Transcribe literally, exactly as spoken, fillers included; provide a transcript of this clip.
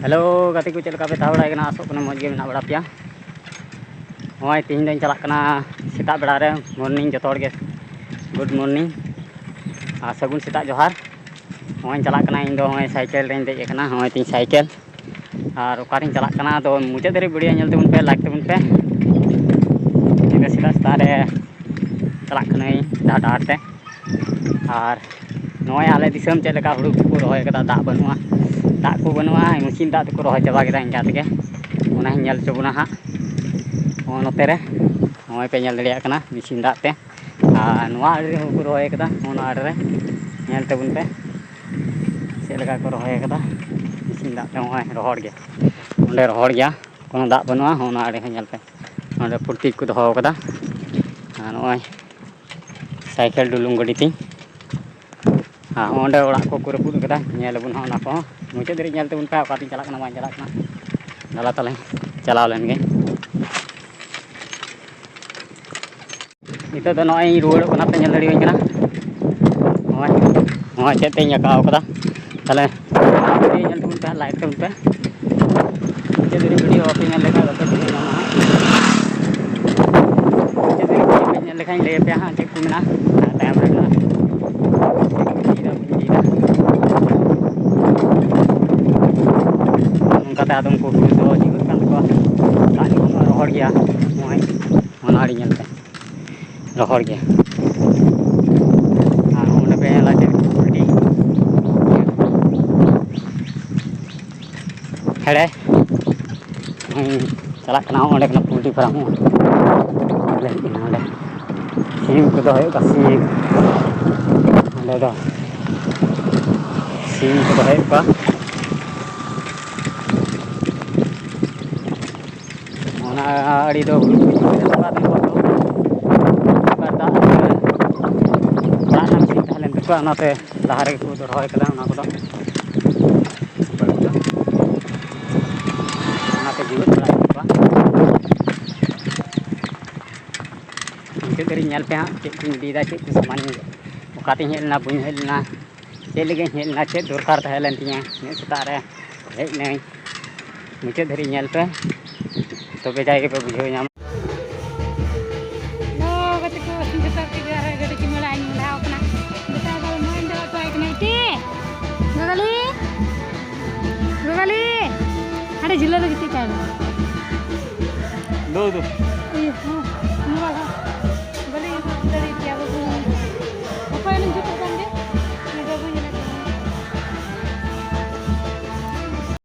Hello ᱜᱟᱛᱮ ᱠᱚ, ᱪᱮᱫ ᱞᱮᱠᱟ ᱯᱮ ᱛᱟᱦᱮᱸ ᱵᱟᱲᱟᱭ ᱠᱟᱱᱟ? ᱟᱥᱚᱜ ᱠᱟᱱᱟ ᱢᱚᱡᱽ ᱜᱮ ᱢᱮᱱᱟᱜ ᱵᱟᱲᱟ ᱯᱮᱭᱟ᱾ ᱱᱚᱜᱼᱚᱭ ᱛᱮᱦᱮᱧ ᱫᱚᱧ ᱪᱟᱞᱟᱜ ᱠᱟᱱᱟ ᱥᱮᱛᱟᱜ ᱵᱮᱲᱟ ᱨᱮ, morning, ᱡᱚᱛᱚ ᱦᱚᱲ ᱜᱮ good morning ᱟᱨ ᱥᱟᱹᱜᱩᱱ ᱥᱮᱛᱟᱜ ᱡᱚᱦᱟᱨ᱾ ᱱᱚᱜᱼᱚᱭ ᱤᱧ ᱪᱟᱞᱟᱜ ᱠᱟᱱᱟ, ᱤᱧ ᱫᱚ ᱱᱚᱜᱼᱚᱭ ᱥᱟᱭᱠᱮᱞ ᱨᱮᱧ ᱫᱮᱡ ᱟᱠᱟᱱᱟ, ᱱᱚᱜᱼᱚᱭ ᱛᱤᱧ ᱥᱟᱭᱠᱮᱞ᱾ ᱟᱨ ᱚᱠᱟᱨᱤᱧ ᱪᱟᱞᱟᱜ ᱠᱟᱱᱟ, ᱟᱫᱚ ᱢᱩᱪᱟᱹᱫ ᱫᱷᱟᱹᱨᱤᱡ video ᱧᱮᱞ ᱛᱟᱵᱚᱱ ᱯᱮ, like ᱛᱟᱵᱚᱱ ᱯᱮ᱾ ᱧᱤᱫᱟᱹ ᱥᱮᱛᱟᱜ ᱥᱮᱛᱟᱜ ᱨᱮ ᱪᱟᱞᱟᱜ ᱠᱟᱹᱱᱟᱹᱧ ᱰᱟᱦᱟᱨ ᱰᱟᱦᱟᱨ ᱛᱮ᱾ ᱟᱨ ᱱᱚᱜᱼᱚᱭ ᱟᱞᱮ ᱫᱤᱥᱚᱢ ᱪᱮᱫ ᱞᱮᱠᱟ ᱦᱩᱲᱩ ᱠᱚᱠᱚ ᱨᱚᱦᱚᱭ ᱠᱟᱫᱟ, ᱫᱟᱜ ᱵᱟᱹᱱᱩᱜᱼᱟ, ᱫᱟᱜ ᱠᱚ ᱵᱟᱹᱱᱩᱜᱼᱟ, ᱢᱮᱥᱤᱱ ᱫᱟᱜ ᱛᱮᱠᱚ ᱨᱚᱦᱚᱭ ᱪᱟᱵᱟ ᱠᱮᱫᱟ ᱤᱱᱠᱟ ᱛᱮᱜᱮ᱾ ᱚᱱᱟᱧ ᱧᱮᱞ ᱦᱚᱪᱚ ᱵᱚᱱᱟ ᱦᱟᱸᱜ᱾ ᱱᱚᱜᱼᱚᱭ ᱱᱚᱛᱮ ᱨᱮ, ᱱᱚᱜᱼᱚᱭ ᱯᱮ ᱧᱮᱞ ᱫᱟᱲᱮᱭᱟᱜ ᱠᱟᱱᱟ ᱢᱮᱥᱤᱱ ᱫᱟᱜ ᱛᱮ᱾ ᱟᱨ ᱱᱚᱣᱟ ᱟᱲᱮ ᱨᱮᱦᱚᱸ ᱠᱚ ᱨᱚᱦᱚᱭ ᱠᱟᱫᱟ, ᱱᱚᱣᱟ ᱟᱲᱮ ᱨᱮ ᱧᱮᱞ ᱛᱟᱵᱚᱱ ᱯᱮ ᱪᱮᱫ ᱞᱮᱠᱟ ᱠᱚ ᱨᱚᱦᱚᱭ ᱠᱟᱫᱟ ᱢᱮᱥᱤᱱ ᱫᱟᱜ ᱛᱮ᱾ ᱱᱚᱜᱼᱚᱭ ᱨᱚᱦᱚᱲ ᱜᱮ, ᱚᱸᱰᱮ ᱨᱚᱦᱚᱲ ᱜᱮᱭᱟ, ᱠᱳᱱᱳ ᱫᱟᱜ ᱵᱟᱹᱱᱩᱜᱼᱟ᱾ ᱦᱚᱸ, ᱚᱱᱟ ᱟᱲᱮ ᱦᱚᱸ ᱧᱮᱞ ᱯᱮ, ᱱᱚᱸᱰᱮ ᱯᱩᱞᱴᱤ ᱠᱚ ᱫᱚᱦᱚ ᱠᱟᱫᱟ᱾ ᱟᱨ ᱱᱚᱜᱼᱚᱭ ᱥᱟᱭᱠᱮᱞ ᱰᱩᱞᱩᱝ ᱜᱟᱹᱰᱤ ᱛᱤᱧ᱾ ᱟᱨ ᱚᱸᱰᱮ ᱚᱲᱟᱜ ᱠᱚᱠᱚ ᱨᱟᱹᱯᱩᱫ ᱠᱟᱫᱟ, ᱧᱮᱞ ᱟᱵᱚᱱ ᱦᱟᱸᱜ ᱚᱱᱟ ᱠᱚᱦᱚᱸ᱾ ᱢᱩᱪᱟᱹᱫ ᱫᱷᱟᱹᱨᱤᱡ ᱧᱮᱞ ᱛᱟᱵᱚᱱ ᱯᱮ, ᱚᱠᱟᱛᱤᱧ ᱪᱟᱞᱟᱜ ᱠᱟᱱᱟ ᱵᱟᱹᱧ ᱪᱟᱞᱟᱜ ᱠᱟᱱᱟ᱾ ᱫᱮᱞᱟ ᱛᱟᱦᱞᱮ ᱪᱟᱞᱟᱣ ᱞᱮᱱ ᱜᱮ᱾ ᱱᱤᱛᱚᱜ ᱫᱚ ᱱᱚᱜᱼᱚᱭ ᱤᱧ ᱨᱩᱣᱟᱹᱲᱚᱜ ᱠᱟᱱᱟ, ᱯᱮ ᱧᱮᱞ ᱫᱟᱲᱮᱭᱟᱹᱧ ᱠᱟᱱᱟ᱾ ᱱᱚᱜᱼᱚᱭ, ᱱᱚᱜᱼᱚᱭ ᱪᱮᱫ ᱛᱮᱧ ᱟᱸᱠᱟᱣ ᱠᱟᱫᱟ᱾ ᱛᱟᱦᱞᱮ ᱧᱮᱞ ᱛᱟᱵᱚᱱ ᱯᱮ, like ᱛᱟᱵᱚᱱ ᱯᱮ᱾ ᱢᱩᱪᱟᱹᱫ ᱫᱷᱟᱹᱨᱤᱡ video ᱵᱟᱯᱮ ᱧᱮᱞ ᱞᱮᱠᱷᱟᱱ ᱵᱟᱯᱮ ᱵᱩᱡᱷᱟᱹᱣ ᱧᱟᱢᱟ ᱦᱟᱸᱜ᱾ ᱢᱩᱪᱟᱹᱫ ᱫᱷᱟᱹᱨᱤᱡ video ᱯᱮ ᱧᱮᱞ ᱞᱮᱠᱷᱟᱱ ᱞᱟᱹᱭ ᱟᱯᱮᱭᱟ ᱦᱟᱸᱜ ᱪᱮᱫ ᱠᱚ ᱢᱮᱱᱟᱜᱼᱟ ᱛᱟᱭᱚᱢ ᱨᱮ᱾ ᱪᱮᱫ ᱠᱚ ᱪᱤᱠᱟᱹᱭᱮᱫᱟ, ᱵᱟᱹᱧ ᱪᱤᱠᱟᱹᱭᱮᱫᱟ᱾ ᱱᱚᱝᱠᱟᱛᱮ ᱟᱫᱚᱢ ᱠᱚ ᱦᱩᱲᱩ ᱫᱚ ᱪᱤᱠᱟᱹᱜ ᱠᱟᱱ ᱛᱟᱠᱚᱣᱟ, ᱫᱟᱜ ᱡᱚᱠᱷᱚᱱ ᱨᱚᱦᱚᱲ ᱜᱮᱭᱟ, ᱱᱚᱜᱼᱚᱭ ᱚᱱᱟ ᱟᱲᱮ ᱧᱮᱞ ᱯᱮ, ᱨᱚᱦᱚᱲ ᱜᱮᱭᱟ᱾ ᱟᱨ ᱚᱸᱰᱮ ᱯᱮ ᱧᱮᱞᱟ ᱪᱮᱫ ᱟᱹᱰᱤ ᱦᱮᱲᱮ᱾ ᱦᱩᱸ, ᱪᱟᱞᱟᱜ ᱠᱟᱱᱟ ᱚᱸᱰᱮ ᱠᱟᱱᱟ ᱯᱳᱞᱴᱨᱤ ᱯᱷᱟᱨᱢ ᱦᱚᱸ᱾ ᱧᱮᱞ ᱦᱩᱭᱩᱜ ᱠᱟᱱᱟ ᱚᱸᱰᱮ᱾ ᱥᱤᱢ ᱠᱚ ᱫᱚᱦᱚᱭᱮᱫ ᱠᱚᱣᱟ, ᱥᱤᱢ᱾ ᱚᱸᱰᱮ ᱫᱚ ᱥᱤᱢ ᱠᱚ ᱫᱚᱦᱚᱭᱮᱫ ᱠᱚᱣᱟ᱾ ᱚᱱᱟ ᱟᱲᱮ ᱫᱚ ᱦᱩᱲᱩ ᱠᱚ ᱪᱟᱥ ᱟᱠᱟᱫ ᱛᱟᱠᱚᱣᱟ ᱠᱚ᱾ ᱚᱱᱠᱟ ᱫᱟᱜ ᱚᱲᱟᱜ ᱨᱮᱱᱟᱜ ᱢᱮᱥᱤᱱ ᱛᱟᱦᱮᱸ ᱞᱮᱱ ᱛᱟᱠᱚᱣᱟ, ᱚᱱᱟᱛᱮ ᱞᱟᱦᱟ ᱨᱮᱜᱮ ᱠᱚ ᱨᱚᱦᱚᱭ ᱠᱟᱫᱟ ᱚᱱᱟ ᱠᱚᱫᱚ᱾ ᱚᱱᱟᱛᱮ ᱡᱤᱣᱮᱫ ᱵᱟᱲᱟᱭᱮᱫ ᱠᱚᱣᱟ᱾ ᱢᱩᱪᱟᱹᱫ ᱫᱷᱟᱹᱨᱤᱡ ᱧᱮᱞ ᱯᱮ ᱦᱟᱸᱜ, ᱪᱮᱫ ᱠᱚᱧ ᱤᱫᱤᱭᱮᱫᱟ, ᱪᱮᱫ ᱠᱚ ᱥᱟᱢᱟᱱᱤᱧ, ᱚᱠᱟᱛᱤᱧ ᱦᱮᱡ ᱞᱮᱱᱟ, ᱵᱟᱹᱧ ᱦᱮᱡ ᱞᱮᱱᱟ, ᱪᱮᱫ ᱞᱟᱹᱜᱤᱫ ᱤᱧ ᱦᱮᱡ ᱞᱮᱱᱟ, ᱪᱮᱫ ᱫᱚᱨᱠᱟᱨ ᱛᱟᱦᱮᱸ ᱞᱮᱱ ᱛᱤᱧᱟᱹ ᱩᱱᱟᱹᱜ ᱥᱮᱛᱟᱜ ᱨᱮ᱾ ᱦᱮᱡ ᱱᱟᱹᱧ, ᱢᱩᱪᱟᱹᱫ ᱫᱷᱟᱹᱨᱤᱡ ᱧᱮᱞ ᱯᱮ, ᱛᱚᱵᱮ ᱡᱟᱭ ᱜᱮᱯᱮ ᱵᱩᱡᱷᱟᱹᱣ ᱧᱟᱢᱟ᱾ ᱦᱮᱞᱳ ᱜᱟᱛᱮ ᱠᱚ, ᱡᱚᱛᱚ ᱠᱚ ᱡᱚᱦᱟᱨ, ᱜᱟᱹᱰᱤ ᱪᱩᱢᱟᱹᱲᱟ ᱤᱧ ᱢᱚᱦᱰᱟᱣ ᱠᱟᱱᱟ᱾ ᱵᱮᱴᱟ ᱫᱚ ᱢᱟᱹᱭ ᱫᱚ ᱚᱠᱚᱭ ᱠᱟᱱᱟᱭ ᱛᱤ? ᱜᱚᱜᱚᱞᱤ, ᱜᱚᱜᱚᱞᱤ, ᱦᱟᱸᱰᱮ ᱡᱷᱩᱞᱟᱹ ᱨᱮ ᱜᱤᱛᱤᱡ ᱠᱟᱭ ᱢᱮ᱾ ᱫᱩ, ᱫᱩ᱾